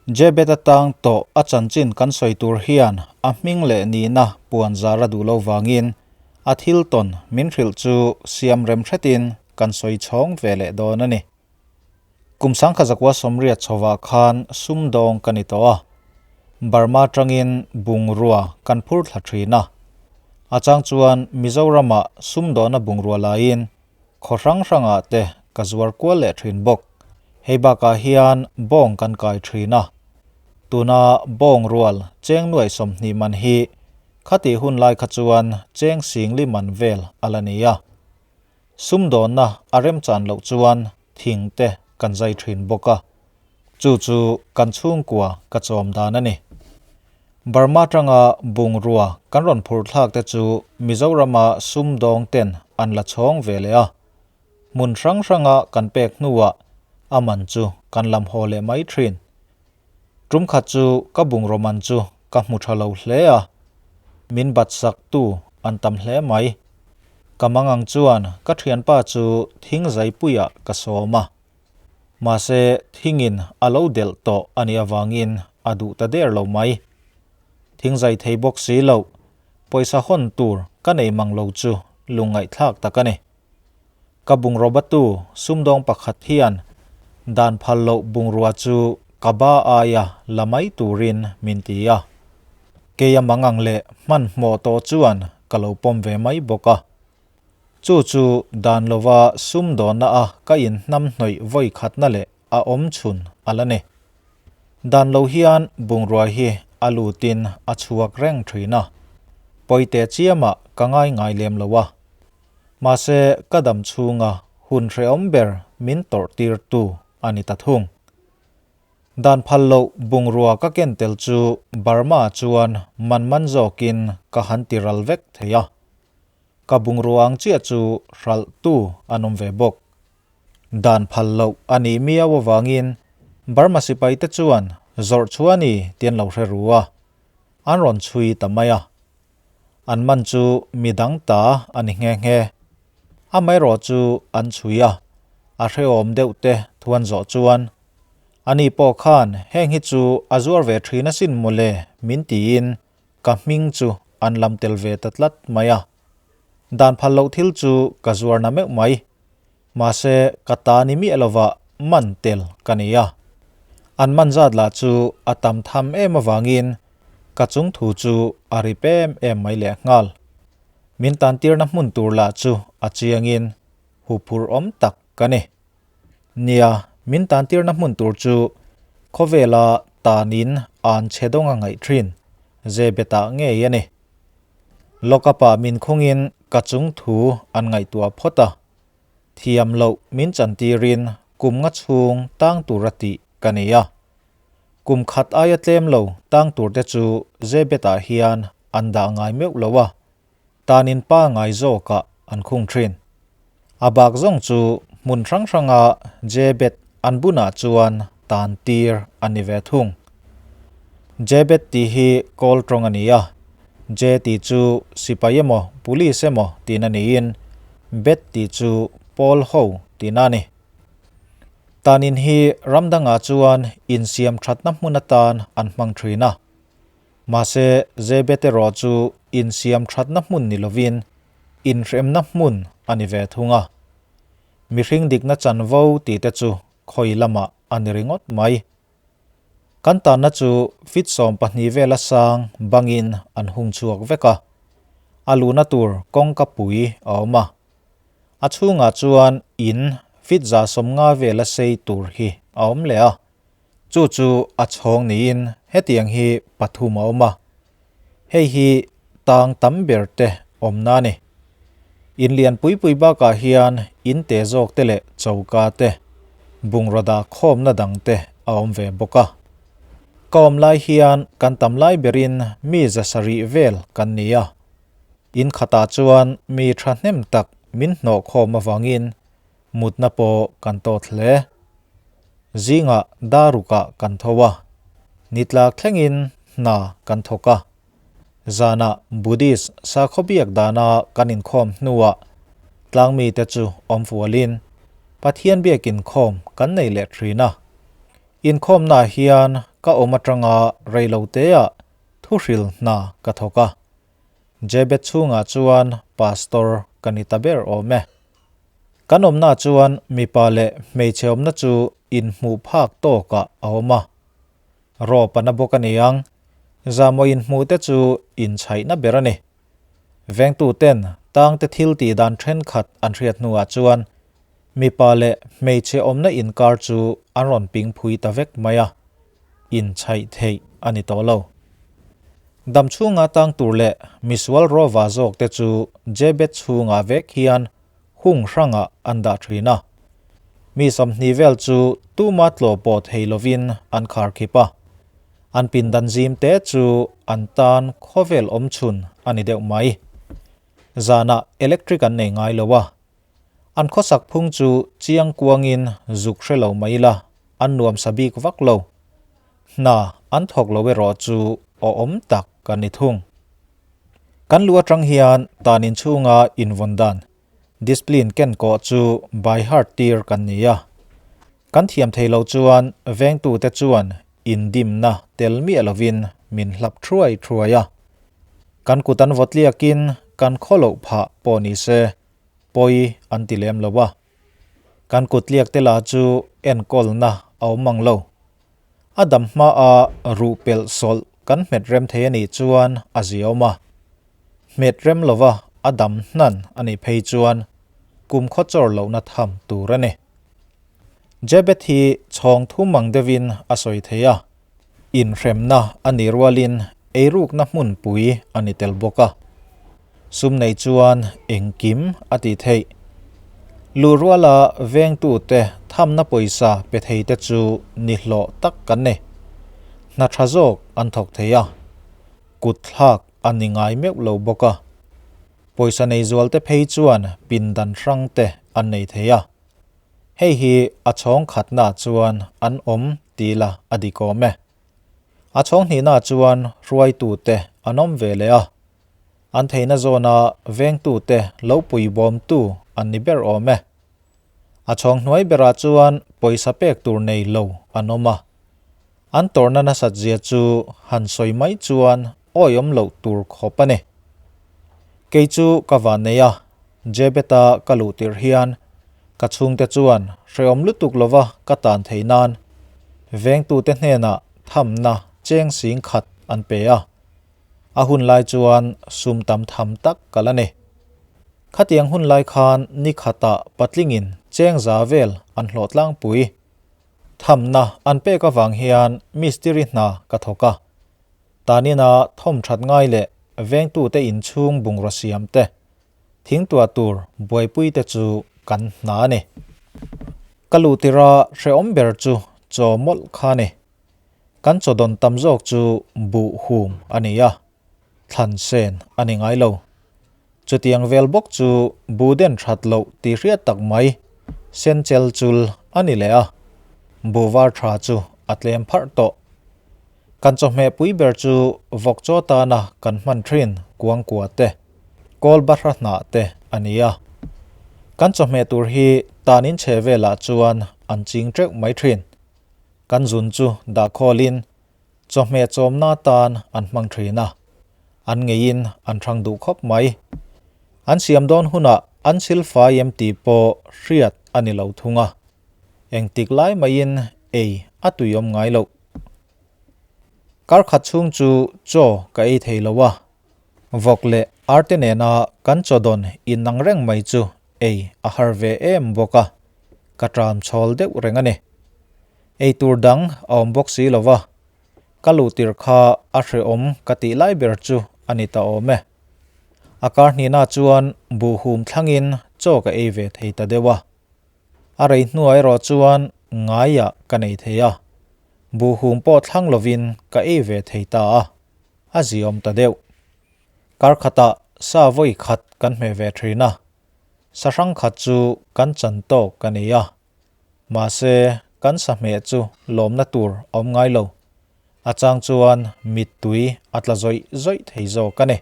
Jebet atang tawh a chanchin kan sawi tur hian a hming leh nihna puan zar a duh lo vangin a thil tawn min hrilh chu siam rem hretin kan sawi chhawng ve leh dawn a ni. Kum 1980 chhovah khan sumdawng ka ni tawh a, Burma atangin bungrua kan phur thla thin a. A chang chuan Mizoramah sumdawna bungrua laiin khaw hrang hrangah te ka zuar kual leh thin bawk. Hei bakah hian bawng kan kai thin a. Tuna bawng rual cheng nuaih 20 man hi khatih hun lai kha chuan cheng singli man vel a la ni a. Sumdawnna a remchan loh chuan thing te kan zai thin bawk a, chu chu kan chhungkua ka chawm dan a ni. Burma tanga bungrua kan rawn phurh thlak te chu Mizorama sumdawng ten an la chhawng ve leh a, hmun hrang hranga kan pek hnuah a man chu kan lam haw leh mai thin. Tum khat chu ka bungraw man chu ka hmu tha lo hle a, min bat sak tu an tam hle mai. Ka mangang chuan ka thianpa chu thing zaipuiah ka sawm a, mahse thingin a lo delh tawh a nih avangin a duh ta der lo mai. Thing zai thei bawk si loh, pawisa hawn tur ka nei mang lo chu lungngaihthlak tak a ni. Ka bungraw batu sumdawng pakhat hian dan phal loh bungrua chu ka ba aia la mai turin min ti a. Keia mangang leh hmanhmawh tawh chuan ka lo pawm ve mai bawk a. Chu chu dan lova sumdawnna a ka inhnam hnawih vawi khatna leh a awm chhun a la ni. Dan lo hian bungrua hi a lutin a chhuak reng thin a. Pawite chiamah ka ngai ngai lem lo a. Mahse, ka dam chhunga hun hrehawm ber min tawrh tirtu a ni ta thung. Dan phal loh bungrua ka ken tel chu Burma chuan man man zawkin ka han ti ral vek thei a. Ka bungrua ang chiah chu hralhtu an awm ve bawk. Dan phal loh a nih miau avangin Burma sipaite chuan zawrh chhuah a ni tih an lo hre ru a, an rawn chhui ta mai a. An man chu mi dang ta a ni nghe nghe. Amaherawh chu an chhui a, a hrehawm deuh te thuan zawh chuan, Ani pawh khan heng hi chu a zuar ve thin asin mawle min tiin ka hming chu an lam tel ve ta tlat mai a. Dan phal loh thil chu ka zuar na meuh mai. Mahse ka ta ni miah lova man tel ka nei a. An man zat lah chu a tam tham em avangin ka chung thu chu a rip em em mai leh nghal. Min tan tirna hmun tur lah chu a chiangin huphurh awm tak ka ni. Nia, min tan tirna hmun tur chu khawvela tanin an chhe dawng a ngaih thin, Zebetah ngei a ni. Lockup-ah min khungin ka chung thu an ngaihtuah phawt a. Thiam loh min chantirin kum nga chhung tang tur a tih ka nei a. Kum khat aia tlem lo tang tur te chu Zebet-ah hian an dah ngai meuh lo a, tanin pa ngai zawkah an khung thin. A bak zawng chu hmun hrang hranga Jebet an bunah chuan tan tir a ni ve thung. Jebet tih hi kawl tawng a ni a, Je tih chu sipai emaw police emaw tihna niin Bet tih chu pawl ho tihna a ni. Tanin hi ram dangah chuan insiam thatna hmun atan an hmang thin a. Mahse, Jebet erawh chu insiam thatna hmun ni lovin inhremna hmun a ni ve thung a. Mihring dikna chanvo tih te chu khawi lamah a ni ringawt mai. Kan tanna chu feet 12 vela sang bangin an hung chhuak vek a, a luhna tur kawngka pui a awm a. A chhungah chuan in feet 150 vela sei tur hi a awm leh a, chu chu a chhawng niin hetiang hi pathum a awm a. Hei hi tang tam ber te awmna a ni. In lian pui pui bakah hian in te zawk te leh choka te, bungraw dah khawmna dang te a awm ve bawk a. Ka awm lai hian kan tam lai berin mi 700 vel kan ni a. In khatah chuan mi thahnem tak min hnawh khawm avangin mutna pawh kan tawt hle. Zingah darukah kan tho a, nitlak thlengin hna kan thawk a. Zanah Buddhist sakhaw biak dana kan inkhawm hnuah tlangmite chu awm fualin Pathian biak inkhawm kan nei leh thin a. Inkhawmnaah hian ka awm atanga reiloteah thuhril hna ka thawk a. Jebet chhungah chuan pastor ka ni ta ber awm e. Kan awmnaah chuan mipa leh hmeichhe awmna chu inhmuh phak tawkah a awm a. Rawp a na bawk a ni ang, zahmawh inhmuh te chu inchhaihna ber a ni. Vengtu ten tangte thil tih dan thenkhat an hriat hnuah chuan mipa leh hmeichhe awmna inkar chu an rawn ping phui ta vek mai a, inchhaih theih a ni tawh lo. Dam chhunga tang tur leh misual rawva zawk te chu Jebet chhungah vek hian hung hrangah an dah thin a. Mi 20 vel chu tuma tlawh pawh thei lovin an khar khip a. An pindan zim te chu an tan khawvel awm chhun a ni deuh mai. Zanah electric an nei ngai lo a. An khawsak phung chu chiang kuangin zuk hre lo mai ila an nuam sa bik vak lo. Hna an thawk lo erawh chu awm tak kan ni thung. Kan lu atang hian tan inchhunga invawn dan Discipline ken kawh chu by heart tir kan ni a. Kan thiam thei lo chuan vengtute chuan indimna tel miah lovin min hlap thuai thuai a. Kan kut an vawt liakin kan khaw loh phah pawh ni se pawi an ti lem lo a. Kan kut liak te lah chu enkawlna a awm ang lo. A dam hmaa ruh pelh sawlh kan hmet rem thei a nih chuan a ziaawm a. Hmet rem lova a dam hnan a nih phei chuan kum khaw chawr lohna tham tur a ni. Jebet hi chhawng thum ang deuhin a sawi thei a, inhremna a nih rualin eirukna hmunpui a ni tel bawk a. Sum nei chuan engkim a tih theih. Luh ruala vengtute thamna pawisa pe thei te chu ni hlawh tak kan ni. Hna tha zawk an thawk thei a, kut thlak a ni ngai meuh lo bawk a. Pawisa nei zual te phei chuan pindan hrang te an nei thei a. Hei hi a chhawng khatnaah chuan an awm tih la a dik awm e. A chhawng hnihnaah chuan hruaitute an awm ve leh a. An theihna zawna vengtute lo puibawmtu an ni ber awm e. A chhawng hnuai berah chuan pawisa pek tur nei lo an awm a. An tawrhna nasat zia chu han sawi mai chuan awiawm loh tur khawp a ni. Kei chu ka van nei a, Jebeta ka luh tirh hian ka chhungte chuan hrehawm lutuk lova ka tan theih nan vengtute hnenah thamna cheng sing khat an pe a. A hun lai chuan sum tam tham tak ka la ni. Khatiang hun lai khan ni khatah patlingin cheng za vel an hlawh tlangpui. Thamna an pek avang hian mistiri hna ka thawk a. Tanina thawm that ngai leh vengtute inchhung bungraw siam te, thingtuah tur buaipui te chu kan hna a ni. Ka luhtira hrehawm ber chu chaw mawlh kha a ni. Kan chaw dawn tam zawk chu buh hum a ni a, thlan sen a ni ngai lo. Chutiang vel bawk chu bu den that loh tih hriat tak mai, sen chel chul a ni leh a, bu var tha chu a tlem pharh tawh. Kan chawhmeh pui ber chu vawk chaw tana kan hman thin kuangkua te, kawl bahra hnah te a ni a. Kan chawhmeh tur hi tan inchhe velah chuan an ching teuh mai thin. Kan zun chu dah khawlin chawhmeh chawmna tan an hmang thin a, an ngeiin an thang duh khawp mai. An siam dawn hunah an silfai em tih pawh hriat a ni lo thung a, engtik lai maiin ei a tuiawm ngai loh. Kar khat chhung chu chaw ka ei thei lo a, vawk leh arte nena kan chaw dawn inang reng mai chu ei a har ve em bawk a, ka tram chhawl deuh reng a ni. Ei tur dang a awm bawk si lo va, ka luh tirh kha a hrehawm ka tih lai ber chu a ni ta awm e. A kar hnihna chuan buh hum thlangin chaw ka ei ve thei ta deuh a. A rei hnuah erawh chuan ngaiah ka nei thei a, buh hum pawh thlang lovin ka ei ve thei ta a, a ziawm ta deuh. Kar khatah sa vawi khat kan hmeh ve thin a, sa hrang khat chu kan chan tawk ka nei a, mahse kan sa hmeh chu lawmna tur a awm ngai lo. A chang chuan mittui a tla zawih zawih thei zawk a ni.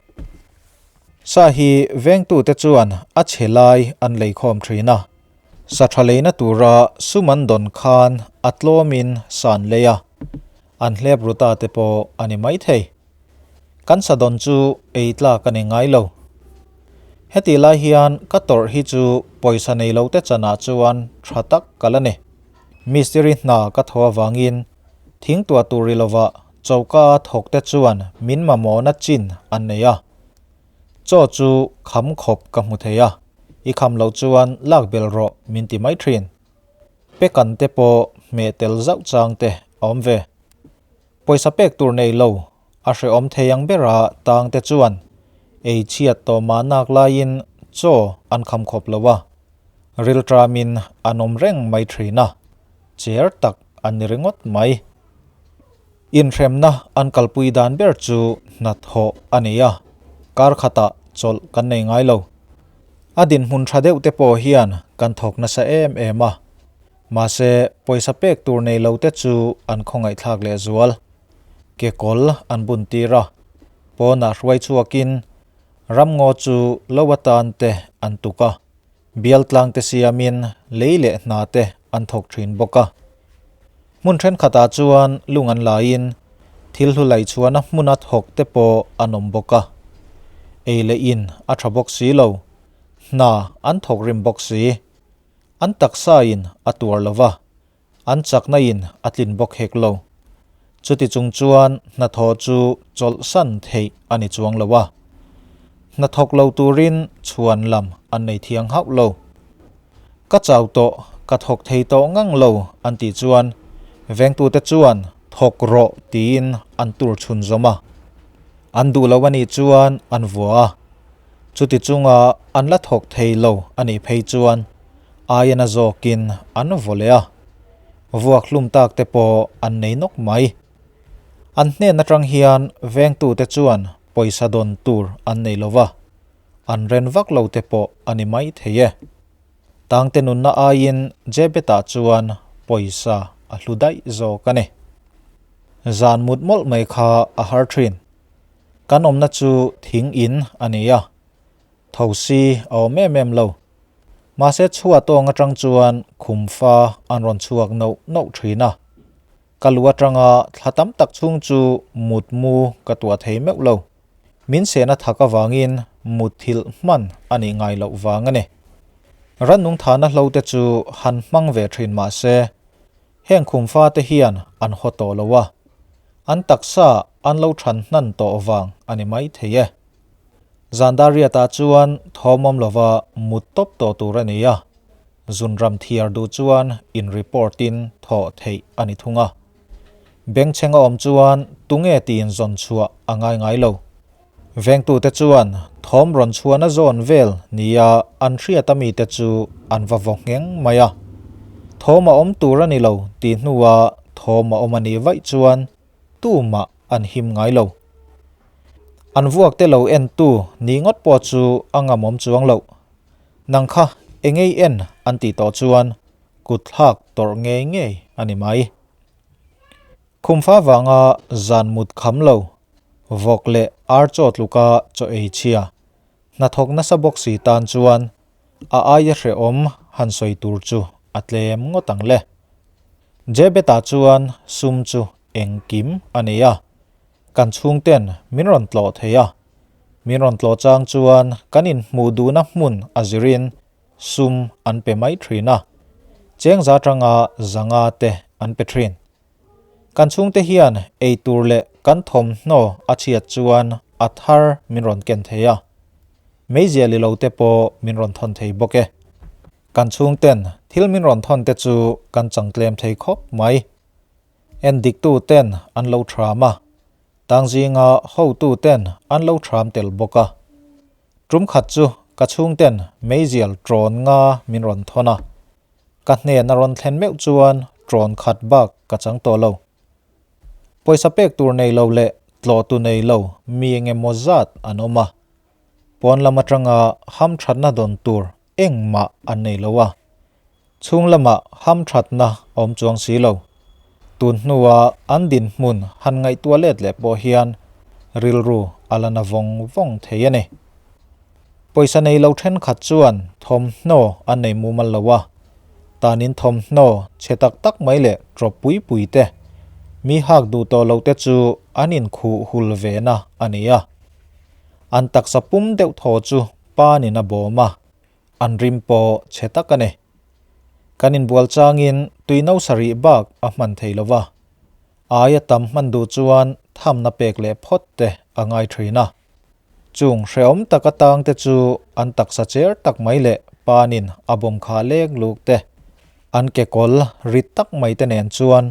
Sa hi vengtute chuan a chhe lai an leikhawm thin a. Sa tha leina tura sum an dawn khan a tlawmin sa an lei a, an hlep ru ta te pawh a ni maithei. Kan sa dawn chu ei tlak a ni ngai lo. Hetih lai hian ka tawrh hi chu pawisa nei lo te chanah chuan tha tak ka la ni. Mistiri hna ka thaw avangin thing tuah tur ri lovah choka thawk te chuan min mamawhna chin an nei a. Chaw chu kham khawp ka hmu thei a, i kham loh chuan lak bel rawh min ti mai thin. Pekan te pawh hmeh tel zauh chang te a awm ve. Pawisa pek tur nei lo, a hrehawm thei ang bera tang te chuan ei chhiat tawh mah nak laiin chaw an kham khawp lo a, rilṭamin an awm reng mai thin a, cher tak an ni ringawt mai. Inhremna an kalpui dan ber chu hnathawh a ni a, kar khatah chawlh kan nei ngai lo. A dinhmun tha deuh te pawh hian kan thawk nasa em em a, mahse pawisa pek tur nei lo te chu an khawngaihthlak lehzual. Kekawl an bun tir a, pawnah hruai chhuakin ramngaw chu lo atan te an tuk a, bial tlang te siamin lei leh hna te an thawk thin bawk a. Hmun thenkhatah chuan lung an laiin thil hlu laih chhuahna hmuna thawk te pawh an awm bawk a. Ei leh in a tha bawk si lo, hna an thawk rim bawk si. An taksa in a tuar lo va, an chakna in a tlin bawk hek lo. Chuti chung chuan hnathawh chu chawlhsan theih a ni chuang lo a. Hnathawk lo turin chhuan lam an nei thiang hauh lo. Ka chau tawh, ka thawk thei tawh ngang lo an tih chuan vengtute chuan thawk rawh tiin an tur chhun zawm a. An duh lo a nih chuan an vua a. Chuti chunga an la thawk thei lo a nih phei chuan aia na zawkin an vaw leh a. Vuak hlum tak te pawh an nei nawk mai. An hnen atang hian vengtute chuan pawisa dawn tur an nei lo va. An ren vak lo te pawh a ni mai thei e. Tangte nunna aiin Jebet-ah chuan pawisa a hlu daih zawk a ni. Zan mut mawlh mai kha a har thin. Kan awmna chu thing in a ni a, thosi a awm em em lo. Mahse chhuah tawng atang chuan khumfa an rawn chhuak noh noh thin a. Ka lu atanga thla tam tak chhung chu mut mu ka tuah thei meuh lo. Min sehna thak avangin mutthilh hman a nih ngai loh vang a ni. Rannung thahna hlo te chu han hmang ve thin mah se, heng khumfa te hian an haw tawh lo a, an taksa an lo than hnan tawh vang a ni mai thei e. Zandariatah chuan thawmawm lova mut tawp tawh tur a ni a, zunram thiar duh chuan in report in thawh theih a ni thung a. Bengchheng a awm chuan tunge tiin zawn chhuah a ngai ngai lo. Vengtute chuan thawm rawn chhuahna zawn vel nia an hriat a mite chu an va vaw ngheng mai a. Thawm a awm tur a ni lo tih hnua thawm a awm a nih vaih chuan tumah an him ngai lo. An vuakte lo entu ni ngawt pawh chu a ngamawm chuang loh. Nang kha engei en an tih tawh chuan kut thlak tawrh ngei ngei a ni mai. Khumfa vanga zan mut kham lo, vawk leh ar chaw tluka chaw ei chhia, hnathawk nasa bawk si tan chuan a aia hrehawm han sawi tur chu a tlem ngawt ang le. Jebet-ah chuan sum chu engkim a nei a, kan chhungten min rawn tlawh thei a, min rawn tlawh chang chuan kan inhmuh duhna hmun a zirin sum an pe mai thin a, chengza atanga zanga te an pe thin. Kan chhungte hian ei tur leh kan thawmhnaw a chhiat chuan a thar min rawn ken thei a, meizial i lo te pawh min rawn thawn thei bawk e. Kan chhungten thil min rawn thawn te chu kan changtlem thei khawp mai. Endiktu ten an lo thram a, tang zinga hotu ten an lo thram tel bawk a. Tum khat chu ka chhungten meizial ṭawn nga min rawn thawn a, ka hnen a rawn thlen meuh chuan ṭawn khat bak ka chang tawh lo. Pawisa pek tur nei lo leh tlawhtu nei lo mi eng emaw zat an awm a, pawn lam atanga hamthatna dawn tur engmah an nei lo a, chhung lamah hamthatna a awm chuang si lo. Tun hnua an dinhmun han ngaihtuah let leh pawh hian rilru a la na vawng vawng thei a ni. Pawisa nei lo thenkhat chuan thawmhnaw an nei mumal lo a. Tanin thawmhnaw chhe tak tak mai leh ṭawp pui pui te, mi hak duh tawh lo te chu an inkhuh hul ve na a ni a. An taksa pum deuh thaw chu panin a bawm a, an rim pawh chhe tak a ni. Kan inbual changin tui no sarih bak a hman thei lo va, aia tam hman duh chuan thamna pek leh phawt te a ngai thin a. Chung hrehawm tak atang te chu an taksa cher tak mai leh panin a bawm khah lek luk te, an kekawl rit tak mai te nen chuan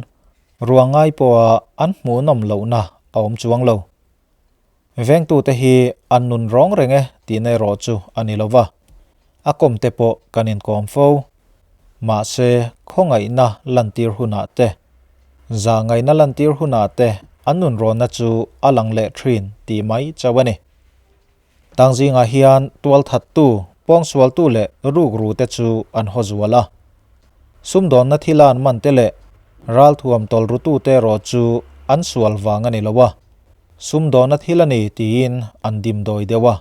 ruang ngai pawha an hmuhnawm lohna a awm chuang lo. Vengtute hi an nun rawng reng e tihna erawh chu a ni lo va, a kawm te pawh kan inkawm fo. Mahse, khawngaihna lantir hunah te, zahngaihna lantir hunah te an nunrawnna chu a lang leh thin tih mai chauh a ni. Tang zingah hian tualthattu, pawngsualtu leh rukru te chu an haw zual a. Sumdawnna thila an man te leh ralthuam tawlrutute erawh chu an sual vang a ni lo a, sumdawnna thil a ni tiin an dimdawi deuh a.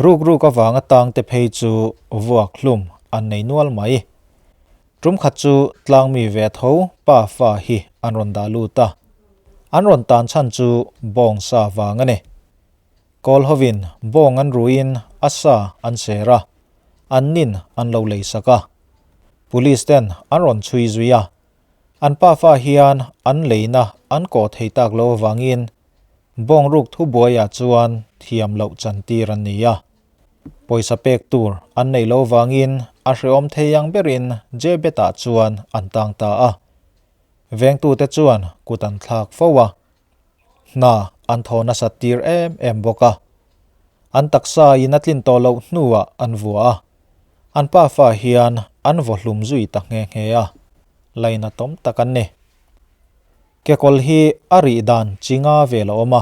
Rukruk avanga tangte phei chu vuak hlum an nei nual mai. Tum khat chu tlangmi ve tho pa fa hi an rawn dah lut a, an rawn tan chhan chu bawng sa vang a ni. Kawl hovin bawng an ruiin a sa an ser a, an nin an lo lei sak a. Police ten an rawn chhui zui a, an pafa hian an leina an kawh thei tak lo avangin Bawngruk thubuaiah chuan thiam loh chantir an ni a. Pawisa pek tur an neih loh vangin a hrehawm thei ang berin Jebet-ah chuan an tang ta a. Vengtute chuan kut an thlak fo a. Hna an thaw nasat tir em em bawk a. An taksa in a tlin tawh loh hnuah an vua a. An pafa hian an vaw hlum zui ta nghe nghe a. Lainatawm tak an ni. Kekawl hi a rih dan chi nga vel a awm a,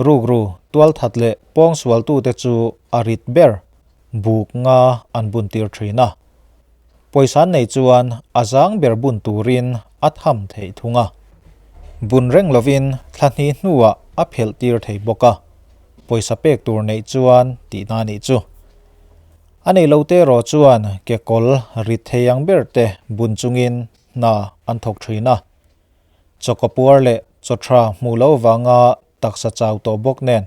rukru, tualthat leh pawngsualtute chu a rit ber buk nga an bun tir thin a. Pawisa an nei chuan a zang ber bun turin a tham theih thung a. Bun reng lovin thla hnih hnuah a phelh tir thei bawk a, pawisa pek tur neih chuan tihna nih chu. A nei lo te erawh chuan kekawl rit thei ang ber te bun chungin hna an thawk thin a. Chawkaw puar leh chaw tha hmuh loh vanga taksa chau tawh bawk nen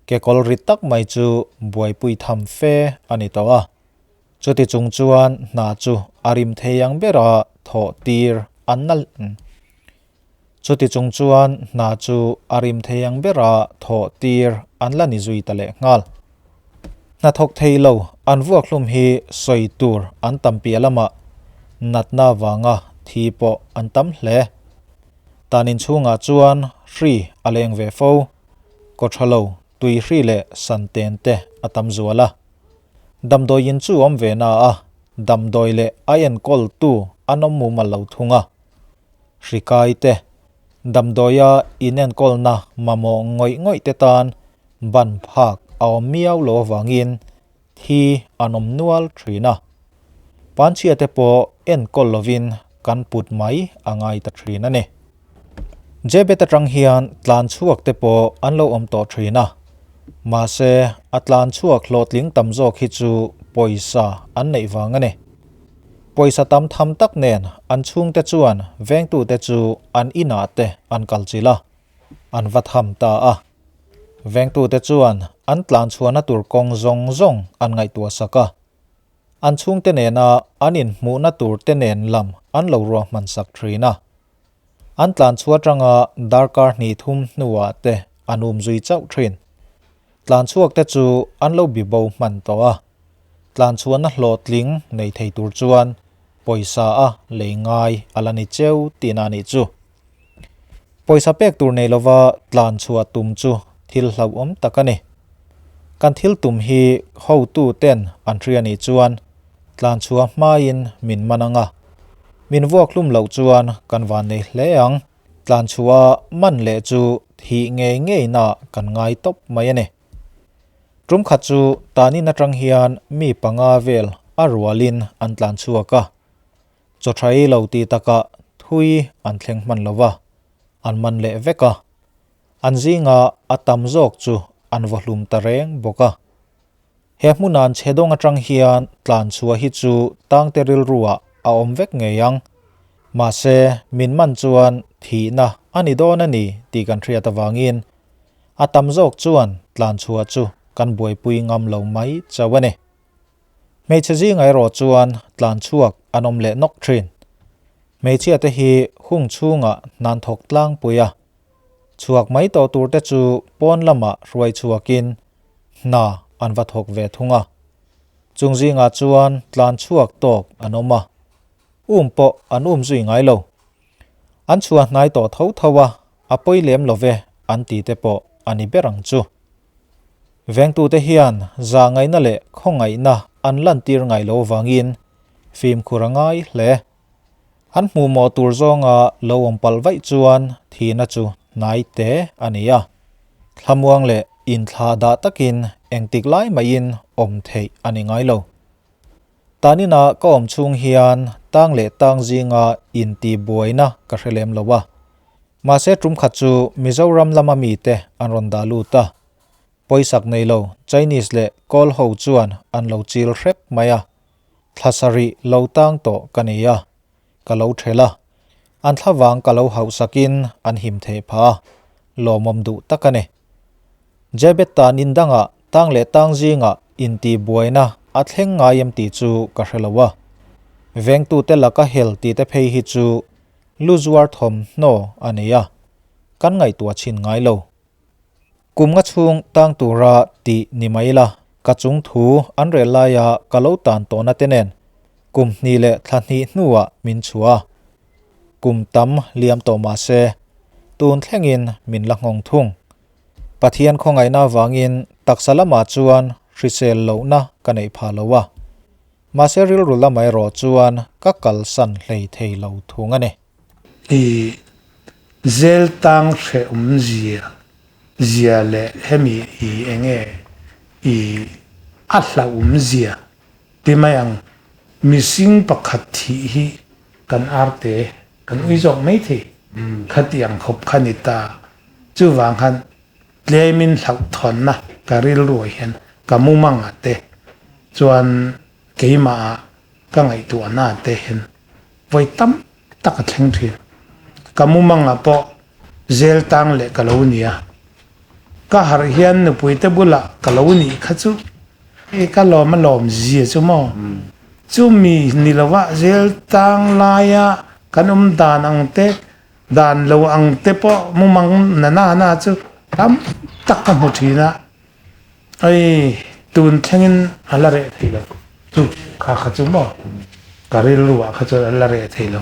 kekawl rit tak mai chu buaipui tham fe a ni tawh a. Chuti chung chuan hna chu a rim thei ang bera thawh tir an nalh. Chuti chung chuan hna chu a rim thei ang bera thawh tir an la ni zui ta leh nghal. Hnathawk thei lo an vuak hlum hi sawi tur an tam piah lamah natna vanga thi pawh an tam hle. Tan inchhungah chuan hri a leng ve fo, kawthalo, tui hri leh santen te a tam zual a. Damdawiin chu awm ve na a, damdawi leh a enkawltu an awm mumal lo thung a. Hri kai te, damdawia inenkawlna mamawh ngawih ngawih te tan ban phak a awm miau lo avangin thi an awm nual thin a. Panchhia te pawh enkawl lovin kan put mai a ngai ta thin a ni. Jebet atang hian tlan chhuak te pawh an lo awm tawh thin a. Mahse, a tlan chhuak hlawhtling tam zawk hi chu pawisa an neih vang a ni. Pawisa tam tham tak nen an chhungte chuan vengtute chu an inah te an kal chilh a, an va tham ta a. Vengtute chuan an tlan chhuahna tur kawng zawng zawng an ngaihtuah sak a. An chhungte nena an inhmuhna tur te nen lam an lo ruahman sak thin a. An tlan chhuah atanga darkar hnih thum hnuah te an um zui chauh thin. Tlan chhuak te chu an lo bi bo hman tawh a. Tlan chhuahna hlawhtling nei thei tur chuan pawisa a lei ngai a la ni cheu tihna a nih chu. Pawisa pek tur nei lova tlan chhuah tum chu thil hlauhawm tak a ni. Kan thil tum hi hotu ten an hria nih chuan tlan chhuah hmain min man ang a, min vuak hlum loh chuan kan van nei hle ang. Tlan chhuah man leh chu thih ngei ngeina kan ngai tawp mai a ni. Tum khat chu tanin atang hian mi panga vel a rualin an tlan chhuak a. Chaw tha ei lo tih takah thui an thleng hman lo va, an man leh vek a. An zinga a tam zawk chu an vaw hlum ta reng bawk a. He hmunan chhe dawng atang hian tlan chhuah hi chu tangte rilruah a awm vek ngei ang. Mahse, min man chuan thihna a ni dawn a ni tih kan hriat avangin a tam zawk chuan tlanchhuah chu kan buaipui ngam lo mai chauh a ni. Hmeichhe zingah erawh chuan tlanchhuak an awm leh nawk thin. Hmeichhia te hi hung chhungah hnan thawk tlangpui a, chhuak mai tawh tur te chu pawn lamah hruai chhuakin hna an va thawk ve thung a. Chung zingah chuan tlanchhuak tawk an awm a, um pawh an um zui ngai lo. An chhuah hnai tawh tho tho a, a pawi lem lo ve an ti te pawh a ni ber ang chu. Vengtute hian zahngaihna leh khawngaihna an lantir ngai lo vangin fimkhur a ngai hle. An hmuhmawh tur zawnga lo awm palh vaih chuan thihna chu hnai te a ni a. Thlamuang leh inthlah dah takin engtik lai maiin awm theih a ni ngai lo. Tanina ka awm chhung hian tang leh tang zinga intihbuaina ka hre lem lo a. Mahse tum khat chu Mizoram lama mite an rawn dah lut a, pawisak nei lo Chinese leh Kawl ho chuan an lo chil hrep mai a, thla sarih lo tang tawh ka nei a, ka lo ṭhel a, an thlavang ka lo hauhsakin an him theih phah a, lawmawm duh tak a ni. Jebet tan in dangah tang leh tang zingah intihbuaina a thleng ngai em tih chu ka hre lo a, vengtute laka hel tihte phei hi chu Lu zuar thawmhnaw a nei a, kan ngaihtuah chhin ngai lo. Kum nga chhung tang tura tih ni mai la, ka chung thu an rel laia ka lo tan tawhna te nen kum hnih leh thla hnih hnuah min chhuah a. Kum tam liam tawh mah se, tun thlengin min la nghawng thung. Pathian khawngaihna avangin taksa lamah chuan hrisel lohna ka neih phah lo a. Mahse rilru lamah erawh chuan ka kalsan hlei thei lo thung a ni. I zel tang hrehawm zia zia leh hemi i enge i a hlauhawm zia ti mai ang. Mihring pakhat thih hi kan arte kan ui zawk mai thei khatiang khawp kha ni ta. Chuvang khan Tlemin hlauhthawnna ka rilruah hian ka mumangah te chuan keimahah ka ngaihtuahna te hian vawi tam tak a thleng thin. Ka mumangah pawh zel tang leh ka lo ni a, ka harh hian nupui te bulah ka lo nih kha chu e ka lawm a lawm zia chu maw? Chumi ni lovah zel tang laia kan awm dan ang te Dan lo ang te pawh mumang na na na chu tam tak ka hmu thin a, hei tun thlengin a la reh thei lo chu kha kha chu maw ka rilru ah kha chuan a la reh thei lo.